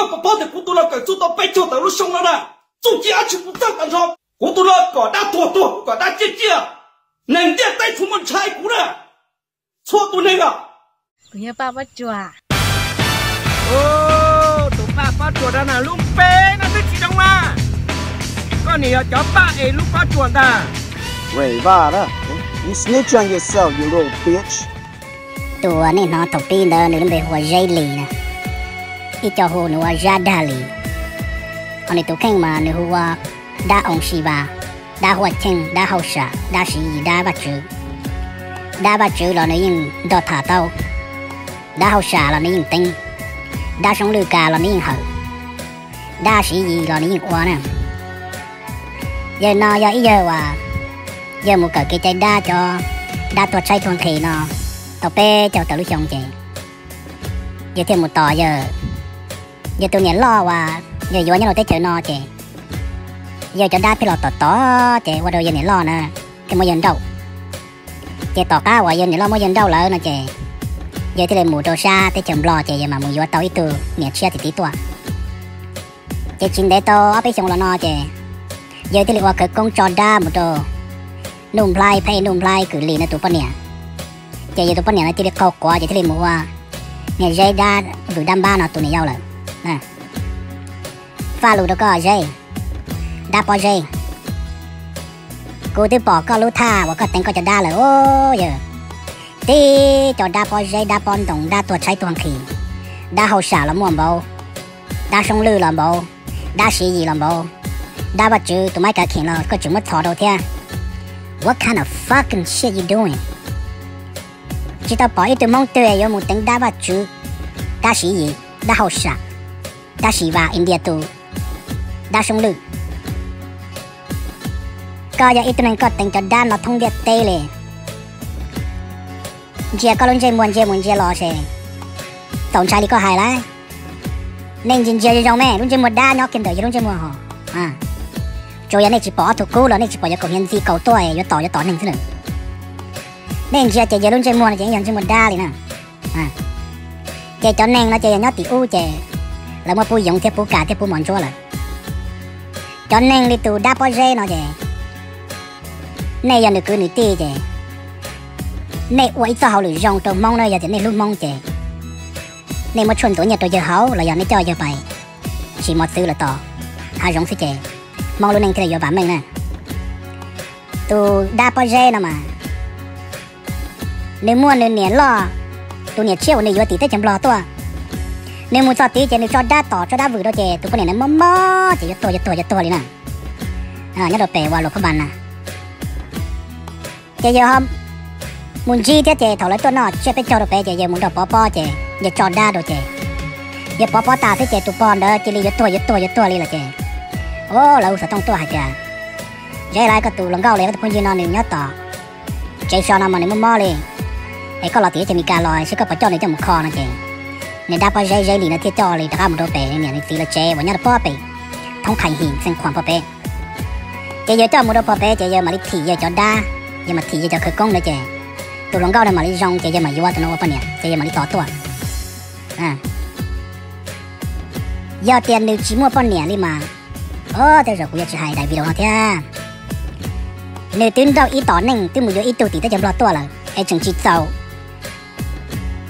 Koj puas paub tias kuv tus no kawm txuj tau peb caug tawm lub xyoo no na, txuj ci dab tsi kuv txawj tag nrho. Kuv tus no kom dab tuag tuag, kuv kom dab ciaj ciaj, neeg ntiaj teb tsis muaj ntshai kuv na. Txhua tus neeg os. Kuv yog Paj Pob Tsuas. Tus Paj Pob Tsuas no na lub npe no twb tsis zoo mas. Koj niam yog cov Paj es lub Pob Tsuas ntag. Ray Vaj na, you snitch on yourself, you little bitch. Tus uas nej hnov thaum pib ntawd nws lub npe hu ua Zeb Lis na, ib co hu nws ua Zab Dag Lis. Ho nws tus kheej mas nws hu ua Dab Oo Sis Vas, Dab Huaj Cheej, Dab Hauj Sam, Dab Siv Yis, Dab Vaj Tswv. Dab Vaj Tswv los nws yeej nto tham tau, Dab Hauj Sam los nws yeej teev, Dab Soob Lwj Kas los nws yeej hawm, Dab Siv Yis los nws yeej ua na. Yawg no yog ib yawg uas yawg mus kawm kev cai dab cov dab tuag tshaib tuag nqhis no tau peb caug tawm lub xyoo ces yawg thiaj mus tos yawg, yawg tus niam loj uas yawg yuav nyob rau teb chaws no ces yawg cov dab pheej los tom tod ces ua rau yawg niam loj na thiaj muab yawg nrauj. Ces tom qab uas yawg niam loj muab yawg nrauj lawm no ces yawg thiaj li mus rau sab teb chaws Nplog ces yawg mam mus yuav tau ib tug niam tshiab tim tid tuaj. Ces tsis ntev tau ob peb xyoo los no ces yawg thiaj li ua khawv koob tso dab mus rau Nuj Nplhaib, Phej Nuj Nplhaib Kwm Lis no tus poj niam. Ces yawg tus poj niam no thiaj li qaug quav ces thiaj li mus ua niag Zeb dab vwm dab npab no tus niam yau lawm. Faj lus rau koj Zeb, dab Pob Zeb, kuv twb pom koj lub thaj uas koj teev koj cov dab lawm os yawg. Tib co dab Pob Zeb, dab Pob Ntoos, dab tuag tshaib tuag nqhis, dab Hauj Sam los muaj npaum, dab Soob Lwj los npaum, dab Siv Yis los npaum, dab Vaj Tswv tus maiv kav kheem los koj tseem muab txhos rau thiab. What kind of fucking shit you doing? Tsis tau pom ib tug Hmoob twg yuav mus teev dab Vaj Tswv, dab Siv Yis, dab Hauj Sam, dab Sis Vas India tus, dab Soob Lwj. Koj yog ib tug neeg koj teev cov dab no thoob ntiaj teb li. Ntsia koj lub ntsej muag ntsia mus ntsia los ces txaus ntshai li koj hais lawm. Nej ntsia ntsia zoo zoo me lub ntsej muag dab nyob kiag ntawm yawg lub ntsej muag hos. Tsuas yog nej tsis pom ob tug kub los nej tsis pom yuav kaum hniav ntxi kaus tuaj yuav tom yuav tom neeg xwb na. Nej ntsia ces yawg lub ntsej muag no ces yeej yog ntsej muag dab li na. Ces cov neeg no ces yog nyob tim ub ces lawv muab pub yoov thiab pub kas thiab pub mos ntsuab lawm. Cov neeg li tus dab Pob Zeb no ces nej yog nws kwv nws tij ces nej ua ib txoj hauj lwm zoo rau Hmoob na, yog tias nej hlub Hmoob ces nej muab tshuaj ntxuav nyiaj rau yawg haus los yog nej coj yawg pais sim mos txwv lawm tom hav zoov xwb ces Hmoob lub neej thiaj li yuav vam meej na. Tus dab Pob Zeb no mas nws muaj nws niam loj, tus niam tshiab uas nws yuav tim teb chaws Nplog tuaj. Nws mus txog tid ces nws tso dab tom tso dab vwm rau ces tus poj niam no mob mob ces yuav tuag yuav tuag yuav tuag li na. Nyob rau pem uas Luas Phab Npas na. Ces yawg ho mus ntsib thiab ces thaum lawv tuaj noj tsiab peb caug rau pem ces yawg mus nrog Pov Pob ces yawg tso dab rau ces yawg Pov Pob tas xwb ces tus pog ntawd cia li yuav tuag yuav tuag yuav tuag li lawm ces, o, lawv hu xov tooj tuaj hais tias, Zeb, koj tus hluas nkauj los yog koj tus phooj ywg no nws nyob tom tsev so no mas nws mob mob li, es koj los tim teb chaws Amelikas los seb koj puas coj nws coj mus kho no ces nws dab Pob Zeb Zeb Lis no thiaj coj li rov qab mus rau pem nws niam nws txiv lawv tsev uas nyob rau pog pem thoob Qhais His xeev Khuam pog pem. Ces yawg coj mus rau pog pem ces yawg mam li thim yawg cov dab, yawg mam thim yawg cov khawv koob ntawd ces tus hluas nkauj no mam li zoo ces yawg mam yuav tus no ua poj niam ces yawg mam li tos tuaj. Yog tias nws tsis muaj poj niam li mas, o, tej zaum kuv yuav tsis hais daim video no thiab. Nws twb nrauj ib tom neej twb mus yuav ib tug tim teb chaws Nplog tuaj lawm es tseem tsis txaus,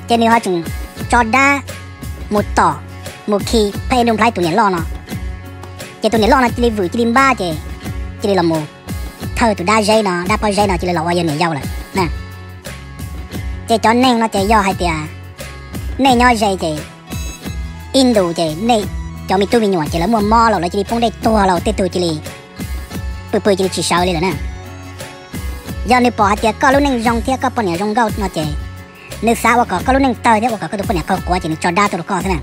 ces nws ho tseem tso dab mus tom, mus khi Phej Nuj Nplhaib tus niam loj no. Ces tus niam loj no cia li vwm cia li npab ces cia li los mus thawj tus dab Zeb no, dab Pob Zeb no cia li los ua yawg niam yau lawm na. Ces cov neeg no ces yog hais tias nej nyob ze ces ib ntus ces nej cov me tub me nyuam ces lawv muaj mob los lawv cia li poob dej tuag los tej tug cia li pw pw cia li tsis sawv li lawm na. Yog nws pom hais tias koj lub neej zoo thiab koj poj niam zoo nkauj no ces nws xav ua kom koj lub neej tawg thiab ua kom koj tus poj niam qaug quav ces nws tso dab tuaj rau koj xwb na.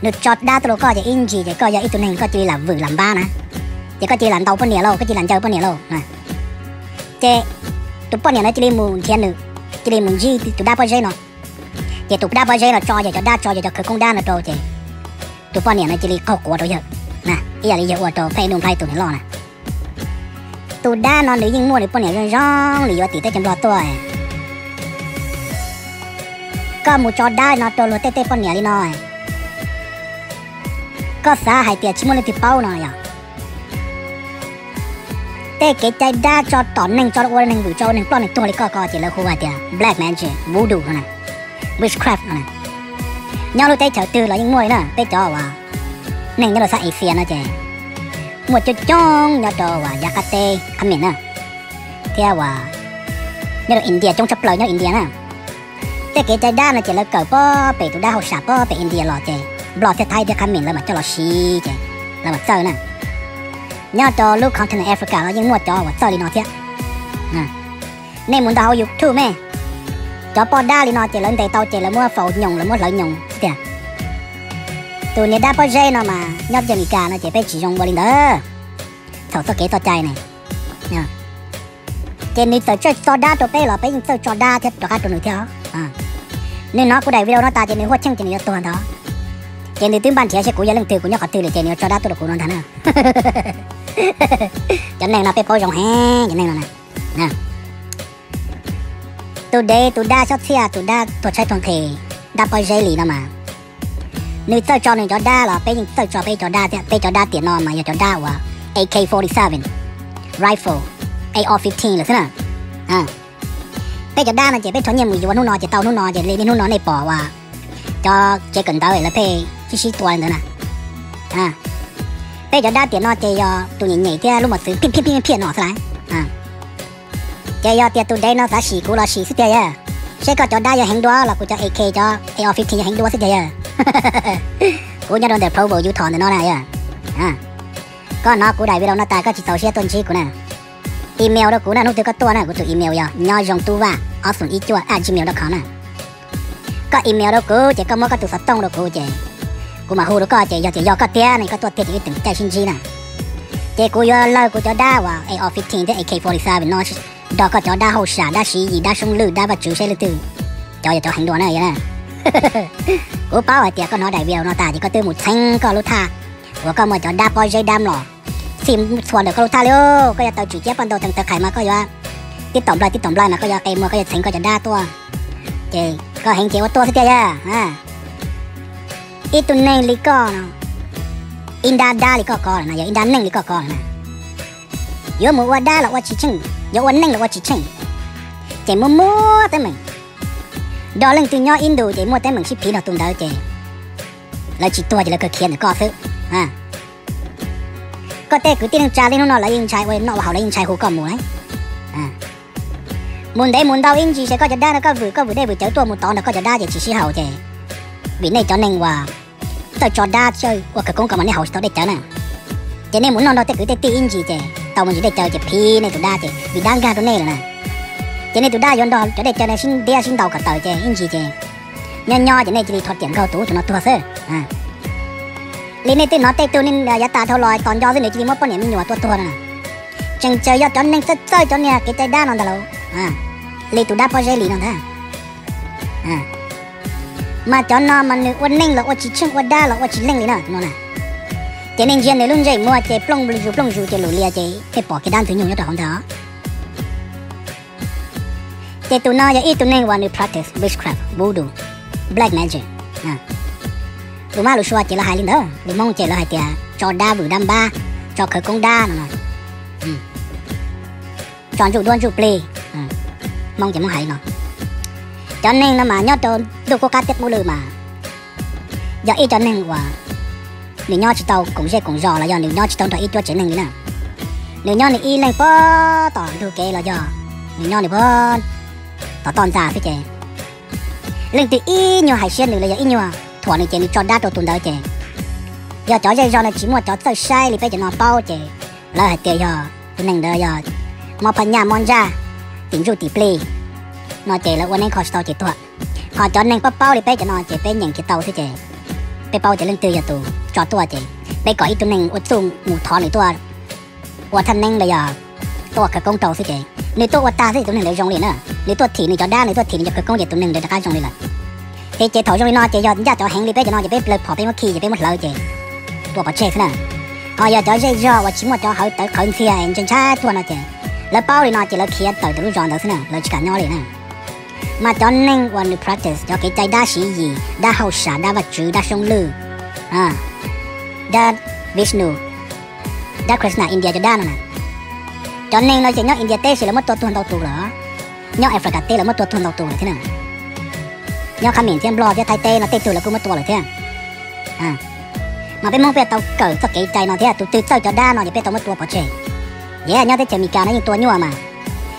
Nws tso dab tuaj rau koj ces ib ntsis ces koj yog ib tug neeg koj cia li lam vwm lam npab na, ces koj cia li lam ntaus poj niam lauj, koj cia li lam ncaws poj niam lauj. Ces tus poj niam no cia li mus nrhiav nws, cia li mus ntsib tus dab Pob Zeb no. Ces tus dab Pob Zeb no tso yawg cov dab, tso yawg cov khawv koob dab no rau ces tus poj niam no cia li qaug quav rau yawg, ib yam li yawg ua rau Phej Nuj Nplhaib tus niam loj na. Tus dab no nws yeej muaj nws poj niam zoo zoo li yuav tim teb chaws Nplog tuaj. Koj mus tso dab no rau luag tej tej poj niam li no, Koj xav hais tias tsis muaj leej twg paub no yog? Tej kev cai dab tso tom neeg, tso ua neeg vwm, tso ua neeg ploj neeg tuag li koj ko ces lawv hu hais tias black magic, voodoo no na, witchcraft no na. Nyob lub teb chaws twg los yeej muaj li na. Peb cov uas neeg nyob rau sab Asia no ces muaj coob coob nyob rau uas yav qab teb qab mis na, thiab uas nyob rau India, coob tshaj plaws nyob India na. Tej kev cai dab no ces lawv kawm pob pem tus dab hauj sam pob pem India los ces Nplog thiab Thaib thiab qab mis lawv mam coj los siv ces lawv mam txawj na. Nyob rau lub continent Africa los yeej muaj cov uas txawj li no thiab. Nej mus ntaus hauv YouTube me, cov poj dab li no ces lawv ntes tau ces lawv muab faus nyoos, lawv muab hlawv nyoos xwb tiag. Tus niag dab pob zeb no mas nyob teb chaws Amelikas no ces peb tsis zoo ua li ntawd. Thaum txoj kev txoj cai ne, ces nws txawm txawj tso dab rau peb los peb yeej txawj tso dab thiab rov qab rau nws thiab. Nws hnov kuv daim video no tas ces nws huaj cheej ces nws yuav tuag ntag. Ces nws twb npaj nrhiav seb kuv yog leej twg, kuv nyob qhov twg lawm ces nws yuav tso dab tuaj rau kuv no ntag na. Cov neeg no peb paub zoo heev cov neeg no na. Tus dev, tus dab xyob txhiaj, tus dab tuag tshaib tuag nqhis, dab pob zeb li no mas, nws txawj tso nws cov dab los peb yeej txawj tso peb cov dab thiab. Peb cov dab tiam no mas yog cov dab uas A K forty-seven rifle, A R fifteen lawm xwb na. Peb cov dab no ces peb rho nyiaj mus yuav hnub no ces tau hnub no ces li niaj hnub no nej pom uas cov tsev kawm ntawv lawv pheej sib sib tua li ntawd na. Peb cov dab tiam no ces yog tus nyem nyem thiab lub mos txwv phiaj phiaj phiaj phiaj no xwb lauj. Ces yog tias tus dev no xav sim kuv los sim xwb tiag yog, seb koj cov dab yuav heev dua los kuv cov A K, cov A R fifteen yuav heev dua xwb tiag yog. Kuv nyob rau ntawm Provo, Utah ntawm no na yog. Koj hnov kuv daim video no tas koj tsis txaus siab tuaj ntsib kuv na. Email rau kuv na, hnub twg koj tuaj na, kuv tus email yog nyob zoo tub vaj ob xoom ib cuaj at gmail dot com na. Koj email rau kuv ces koj muab koj tus xov tooj rau kuv ces kuv mam hu rau koj ces yog tias yog koj tiag ne koj tuaj tiag ces wb teem caij sib ntsib na. Ces kuv yuav lawv kuv cov dab uas A R fifteen thiab A K forty-seven no nrog koj cov dab hauj sam, dab siv yim, dab soob lwj, dab vaj tswv seb leej twg cov yog cov heev dua na. Kuv paub hais tias koj hnov daim video no tas ces koj twb mus txheeb koj lub thaj uas koj muaj cov dab pob zeb dab mlom txhij txhua ntawm koj lub thaj li. Koj yuav tau tswm ciab paj ntau teev taw qhais mas koj yuav tib tom nplai tib tom nplai mas koj yuav qe muag, koj yuav txheev koj cov dab tuaj. Ces koj heev ces ua tuaj xwb tiag yog. Ib tug neeg li koj no, ib nrab dab li koj ko lawm no, yog ib nrab neeg li koj ko lawm na, yuav mus ua dab los ua tsis tsheej, yuav ua neej los ua tsis tsheej, ces muab muab teeb meem nrog leej twg nyob ib ntus ces muaj teeb meem sib phiv nrog tus ntawd ces lawv tsis tuag ces lawv kawg khiav ntawm koj xwb. Koj tej kwv tij neej tsa li hnub no lawv yeej ntshai ua noj ua haus, lawv yeej ntshai hu koj mus lauj. Mus ntev mus ntau ib ntsis ces koj cov dab no koj vwm, koj vwm dej vwm cawv tuaj mus tod nrog koj cov dab ces tsis sib haum ces vim nej cov neeg uas txawj tso dab txawj ua khawv koob ko mas nej haus tsis tau dej cawv na. Ces nej mus noj nrog tej kwv tej tij ib ntsis ces tau me ntsis dej cawv ces phiv nej tus dab ces vim dab nkag rau nej lawm na. Ces nej tus dab yuav nrog cov dej cawv no sib ntiab sib ntaus kom tawm ces ib ntsis ces nyob nyob ces nej cia li rho riam nkaug tus ub tus no tuag xwb. Li nej twb hnov tej tug yav tas dhau los tos nco xwb nws cia li muab poj niam me nyuam tua tuag no na. Tseem txawm yog cov neeg txawj txawj cov niag kev cai dab no ntag lauj, li tus dab pob zeb li no ntag. Mas cov no mas nws ua neej los ua tsis tsheej, ua dab los ua tsis leej li na no na. Ces nej ntsia nws lub ntsej muag ces plooj zus plooj zus ces lus lias ces nej pom kiag dab ntxwg nyoog nyob rau hauv ntag. Ces tus no yog ib tug neeg uas nws practice witchcraft, voodoo, black magic. Lus mab lus sua ces lawv hais li ntawd, lus Hmoob ces lawv hais tias tso dab vwm dab npab, tso khawv koob dab no, tso ntsuj duab ntsuj plig. Hmoob ces Hmoob hais li no. Cov neeg no mas nyob rau ntuj qub qab teb qub lw mas yog ib cov neeg uas nws nyob tsis tau koom zej koom zos los yog nws nyob tsis tau nrog ib cuab tsev neeg li na. Nws nyob nws ib leeg puag tom ntug kev los yog nws nyob nws puag tom toj ntxas xwb ces leej twg ib nyuag hais siab nws los yog ib nyuag thuam nws ces nws tso dab rau tus ntawd ces yog cov zej zog no tsis muaj cov txawj saib li peb cov no paub ces lawv hais tias yog tus neeg ntawd yog mob phaj nyaj mob ntsaj tim ntsuj tim plig no ces lawv ua neeb kho tsis tau ces tuag. Ho cov neeg paub paub li peb cov no ces peb nyeem kiag tau xwb ces peb paub tias leej twg yog tus tso tuaj ces peb kom ib tug neeg ua txuj mus thov nws tuaj ua thaj neeb los yog tuaj ua khawv koob rau xwb ces nws tuaj ua tag xwb tus neeg ntawd zoo li na. Nws tuaj thim nws cov dab, nws tuaj thim nws cov khawv koob ces tus neeg ntawd rov qab zoo li lawm. Ces ces thaum zoo li no ces yog ncaj cov heev li peb cov no ces peb plawg phom peb muab khi ces peb muab hlawv ces tua pov tseg xwb na. Ho yog cov zej zog uas tsis muaj cov hawv tawv qhawv ntxhias ntshai ntshai tuaj no ces lawv paub li no ces lawv khiav tawm ntawm lub zos ntawd xwb na, lawv tsis kam nyob li na. Mas cov neeg uas nws practice cov kev cai dab siv yim, dab hauj sam, dab vaj tswv, dab soob lwj, Dab Vishnu, dab Krishna India cov dab no na. Cov neeg no ces nyob India teb ces lawv muab tua tuag ntau tus lawm, nyob Africa teb lawv muab tua tuag ntau tus lawm thiab na. Nyob Khab Mim thiab Nplog thiab Thaib teb no tej tug lawv kuj muab tua lawm thiab. Mas peb Hmoob peb tau kawm txoj kev cai no thiab, tus twg txawj cov dab no ces peb tau muab tua pov tseg. Yeej nyob teb chaws Amelikas no yeej tua nyuaj mas,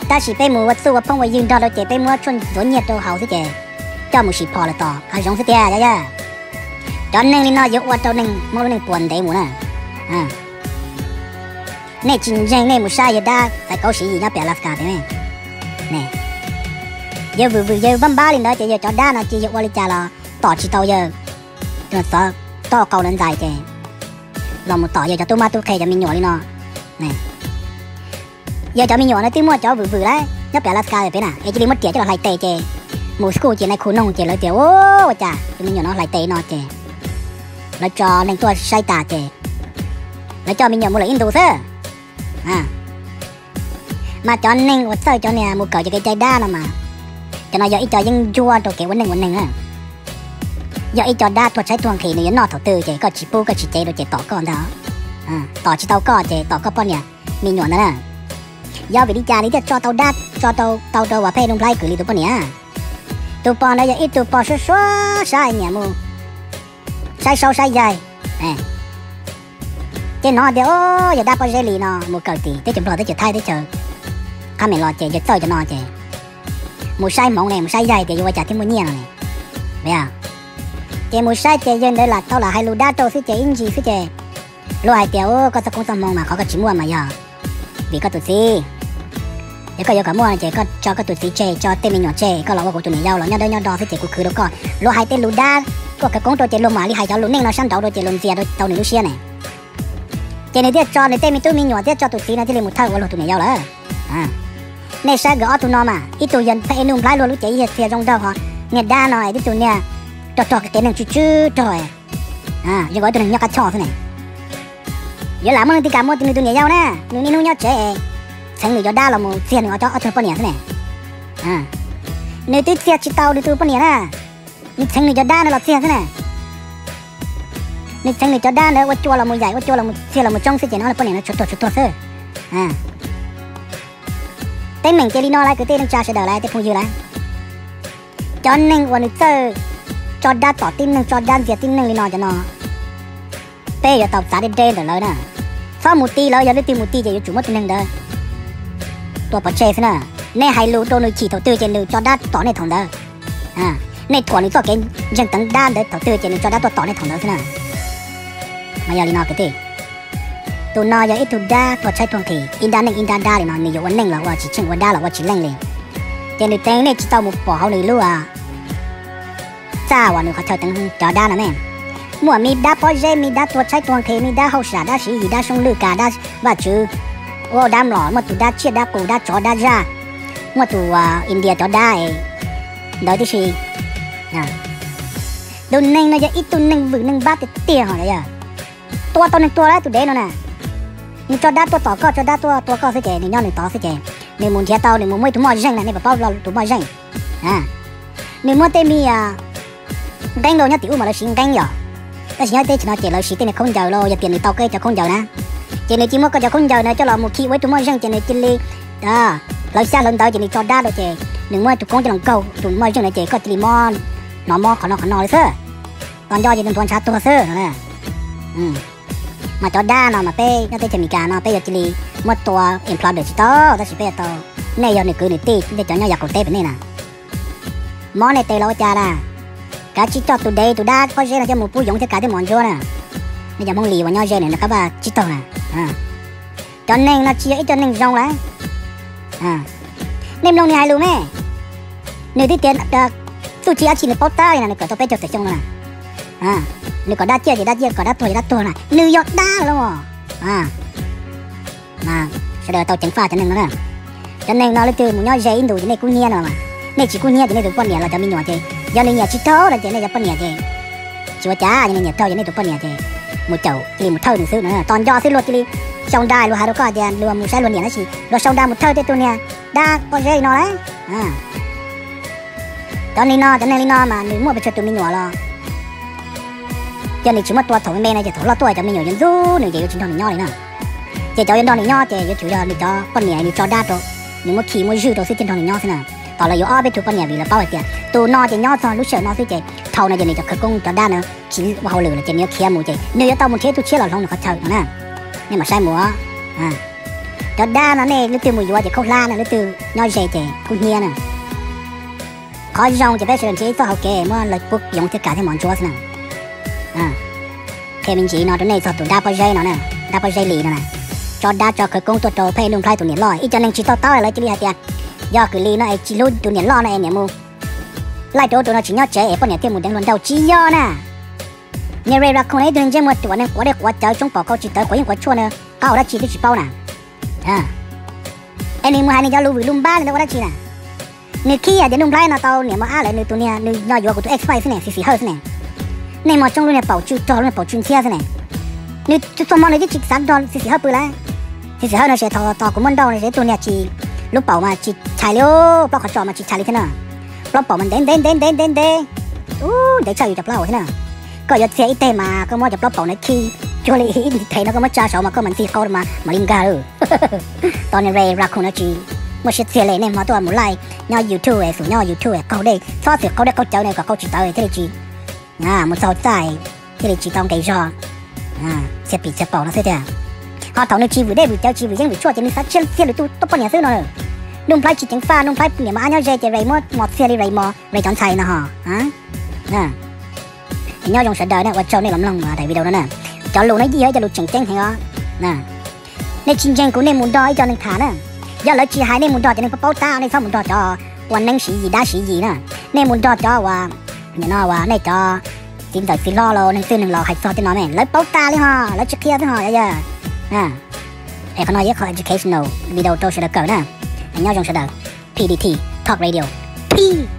tab sis peb mus ua txuj ua phooj ua ywg nrog rau ces peb muab tshuaj ntxuav nyiaj rau haus xwb ces coj mus sim phom lawm tom hav zoov xwb tiag yog. Cov neeg li no yuav ua rau neeg Hmoob lub neej puas ntev mus na. Nej tsis ntseeg nej mus saib yawg dab xaiv kauv Siv Yis nyob pem Alaska pem ne. Yawg vwm vwm yawg npab npab li ntawd ces yawg cov dab no ces yawg ua li cas los tom tsis tau yawg. Txog toj qau ntxais ces los mus tom yawg cov tub mab tub qhe cov me nyuam li no. Yawg cov me nyuam no twb muaj cov vwm vwm lawm nyob pem Alaska pem na, es cia li muab riam coj los hlais tes ces mus school ces nais khu noog ces lawv tias ua cas tus me nyuam no hlais tes no ces lawv tso neeg tuaj saib tas ces lawv coj me nyuam mus lawm ib ntus xwb. Mas cov neeg uas txawj cov niag mus kawm cov kev cai dab no mas, cov no yog ib co yeeb ncuab rau kev ua neej ua neeg na. Yog ib co dab tuag tshaib tuag nqhis, nws yuav noj thaum twg ces koj tsis pub koj tsis cev rau ces tom koj ntag. Tom tsis tau koj ces tom koj poj niam me nyuam ntag na. Yog vim li cas nws thiaj tso tau dab, tso tau tau rau Vam Phej Nuj Nplhaib Kwm Lis tus poj niam? Tus pog ntawd yog ib tug pog suab suab sab nyiam mus saib saub saib yaig. Ces hnov tias o, yawg dab Pob Zeb Lis no mus kawm tim teb chaws Nplog teb chaws Thaib teb chaws Khab Mim los ces yawg txawj cov no ces mus saib hmoov ne, mus saib yaig tias yuav ua cas thiaj muaj nyiaj no ne. Ces mus saib ces yawg ntawd lam tau lam hais lus dab rau xwb ces ib ntsis xwb ces luag hais tias u, koj txoj koob txoj hmoov mas qhov koj tsis muaj mas yog vim koj tus txiv. Yog koj yuav kom muaj no ces koj tso koj tus txiv tseg, tso tej me nyuam tseg, koj los ua kuv tus niam yau los nyob dawb nyob do xwb ces kuv khwv rau koj. Luag hais tej lus dab kuj khawv koob rau ces luag mam li hais cov lus neej no sab nraud rau ces luag ntxias rau tau nws lub siab ne. Ces nws thiaj tso nws tej me tub me nyuam thiab tso tus txiv no thiaj li mus thawj ua luag tus niam yau lawm. Nej saib nkawd ob tug no mas ib tug yog Phej Nuj Nplhaib luag lub cev yog txiag zoo nraug ho niag dab no es tib tug niag rog rog kev neeg tsw tsw rog, yog ib tug neeg nyob qab choj xwb ne. Yuav lam muaj leej twg kam muaj nws tus niam yau na, nws niaj hnub nyob tsev es txheev nws cov dab los mus txiag nws ob tug poj niam xwb ne. Nws twb txiag tsis tau nws tus poj niam na, nws txheev nws cov dab ntawd los txiag xwb na. Nws txheev nws cov dab ntawd ua cua los mus yaim, ua cua los mus txiag los mus tsoob xwb ces nws ob tug poj niam no tshuav tuag tshuav tuag xwb. Teeb meem ces li no lawm kwv tij neej tsa sawv daws lawm tej phooj ywg lawm. Cov neeg uas nws txawj tso dab tom tib neeg, tso dab ntxias tib neeg li no cov no, peb yuav tau txav deb deb ntawm lawv na. Txhob mus ti lawv, yog leej twg mus ti ces yuav tsum muab tus neeg ntawd tua pov tseg xwb na. Nej hais lus rau nws chim thaum twg ces nws tso dab tom nej thaum ntawd. Nej thuam nws txoj kev ntseeg teev dab ntawd thaum twg ces nws tso dab tuaj tom nej thaum ntawd xwb na. Mas yog li no kwv tij, tus no yog ib tug dab tuag tshaib tuag nqhis, ib nrab neej ib nrab dab li no, nws yuav ua neej los ua tsis tsheej, ua dab los ua tsis leej li. Ces nws teev nej tsis tau mus pom hauv nws lub txaj uas nws qhov chaw teev cov dab no ne. Muaj me dab Pob Zeb, me dab tuag tshaib tuag nqhis, me dab Hauj Sam, dab Siv Yis, dab Soob Lwj, kas dab Vaj Tswv, ua dab mlom, muaj tus dab tsiaj dab qus dab tsov dab zaj, muaj tus India cov dab ntawd tib si. Tus neeg no yog ib tug neeg vwm neeg npab tiag tiag ho yog tua tau neeg tuag lawm tus dev no na. Nws tso dab tuaj tom koj, tso dab tuaj tua koj xwb ces nws nyob nws tod xwb ces nws mus nrhiav tau, nws mus muaj ib tug moj zeej na, nej puas paub lo tus moj zeej? Nws muab tej me nqeeb los nyob tim ub mas lawv siv nqeeb yom, tab sis nyob teb chaws no ces lawv siv tej niag khaub ncaws los yog tias nws tau koj cov khaub ncaws na, ces nws cia muab koj cov khaub ncaws na coj los mus khi ua ib tug moj zeej ces nws cia li hlawv xyab hlawv ntawv ces nws tso dab rau ces nws muab tus koob coj los nkaug tus moj zeej na ces koj cia li mob, hnov mob qhov no qhov no li xwb. Tos nco ces nws ntuav ntshav tuag xwb no. Mas cov dab no mas peb nyob teb chaws Amelikas no peb yuav cia li muab tua employ tsis tau, tab sis peb yuav tau, nej yog nws kwv nws tij, nej cov nyob yav qaum teb pem nej na, mob nej tes los ua cas na, kav tsij coj tus dev tus dab Pob Zeb no coj mus pub yoov thiab kav tej mos ntsuab na. Nej cov Hmoob Lis uas nyob ze nws qab vaj tsib taug na, cov neeg no tsis yog ib co neeg zoo lawm. Nej mloog nws hais lus me, nws twb tias txuj ci dab tsi nws paub tab li na, nws kawm tau peb caug tawm xyoo no na. Nws kom dab ciaj ces dab ciaj, kom dab tuag ces dab tuag na, nws yog dab lawm. Sawv daws tau ceev faj cov neeg no na. Cov neeg no leej twg mus nyob ze ib ntus ces nej kub hnyiab no, nej tsis kub hnyiab ces nej tus poj niam los cov me nyuam ces yog nws nyiam tsis raug no ces nej cov poj niam ces tsis ua cas, yog nws nyiam raug ces nej tus poj niam ces mus caum cia li mus thawj nws xwb no. Tos nco xwb luag cia li sau nra luag hais rau koj tias luag mus saib luag niam tab sis luag sau nra mus thawj tej tug niag dab Pob Zeb li no lawm. Cov li no, cov neeg li no mas nws muaj pes tsawg tus me nyuam los Yog nws tsis muaj tua thaum me me no ces thaum loj tuaj cov me nyuam yuav ntxub nws ces yuav tsis nrog nws nyob li na. Ces cov yuav nrog nws nyob ces yuav tsum yog nws cov poj niam nws tso dab rau, nws muab khi muab zwj rau xwb thiaj nrog nws nyob xwb na. Tom lawv yuav ob peb tug poj niam vim lawv paub hais tias tus no ces nyob txog lub sij hawm no xwb ces thaum no ces nws cov khawv koob cov dab no tsis ua hauj lwm lawm ces nws yuav khiav mus ces nws yuav tau mus nrhiav ib tug tshiab los hloov nws qhov chaw no na. Nej mam saib mus. Cov dab no nej leej twg mus yuav ces khaub hlab na, leej twg nyob ze ces kub hnyiab na. Qhov zoo ces peb sawv daws nrhiav ib txoj hauv kev muab lawv pub yoov thiab kam thiab mov ntsuab xwb na. Qhia me ntsis no rau nej txog tus dab pob zeb no na, dab pob zeb li no na. Tso dab tso khawv koob tuaj rau phej Nuj Nplhaib tus niam loj, ib co neeg tsis to taub lawv cia li hais tias yog kwv li no es tsis hlub tus niam loj no es niam mus laij rau ub rau no tsis nyob tsev es poj niam thiaj mus deev hluas nraug, tsis yog na. Niag Ray Raccoon no ib tug neeg ntsej muag ruam, neeg quav dej quav cawv, tsoob pom kau tsis tawv, quav yeej quav tshuaj no, qab ua dab tsi twb tsis paub na. Es nws mus hais nws cov lus vwm lus npab li ntawd ua dab tsi na? Nws khib hais tias Nuj Nplhaib no tau niam mos ab lawm, nws tus niag nws nyob yuav kuv tus ex wife xwb ne, Xis Xis Hawj xwb ne. Nej mos tsoob lub niag paum tsw rog, lub niag paum tsw ntxhiab xwb ne. Nws txog hmo nws twb tsis xav nrog Xis Xis Hawj pw lawm. Xis Xis Hawj no ces thaum tos kuv muab nrauj no ces ib tug niag tsis, lub paum mas tsis tshais li, plaub qhov tsos mas tsis tshais li thiab na. Plaub paum mas ntev ntev ntev ntev ntev ntev, ub, ntev tshaj yus cov plaub hau thiab na. Koj yuav txiag ib teg mas koj muab cov plaub paum no khi cuag li ib tes no koj muab tsa saud mas koj mam ntxig qau mas mam li nkag lawm. Tos niag Ray Raccoon no tsis muaj siab txiag li, nej hmo tuaj mus laij nyob YouTube, xum nyob YouTube qaug dej, txhob xwm qaug dej qaug cawv no kom qau tsis tawv thiaj li tsis mus txog txaj thiaj li tsis tau nqes zog. Txiag pim txiag paum no xwb tiag. Ho thaum nws tsis vwm dej vwm cawv tsis vwm yeeb vwm tshuaj ces nws xav tshiab txiag lwm tus tuaj poj niam xwb no. Nuj Nplhaib tsis ceev faj, Nuj Nplhaib niam mos ab nyob ze ces Ray muab mos txiag li Ray mos Ray cov ntxhais no ho. Nyob zoo sawv daws na, ua tsaug nej los mloog daim video no na. Cov lus no yeej yog ib co lus tseem ceeb heev os. Nej tsis ntseeg kuv nej mus nrog ib co neeg tham na. Yog lawv tsis hais nej mus nrog cov neeg paub paub tab, nej txhob mus nrog cov ua neeb siv yim dab siv yim na. Nej mus nrog cov uas, nim no uas nej cov txiv ntxawm txiv hlob los neeg txwj neeg laus hais txog tej no ne lawv paub tas li ho, lawv tsis qhia xwb ho yog. Es qhov no yog qhov educational video rau sawv daws kawm na. Nyob zoo sawv daws, P D T Talk Radio, peace.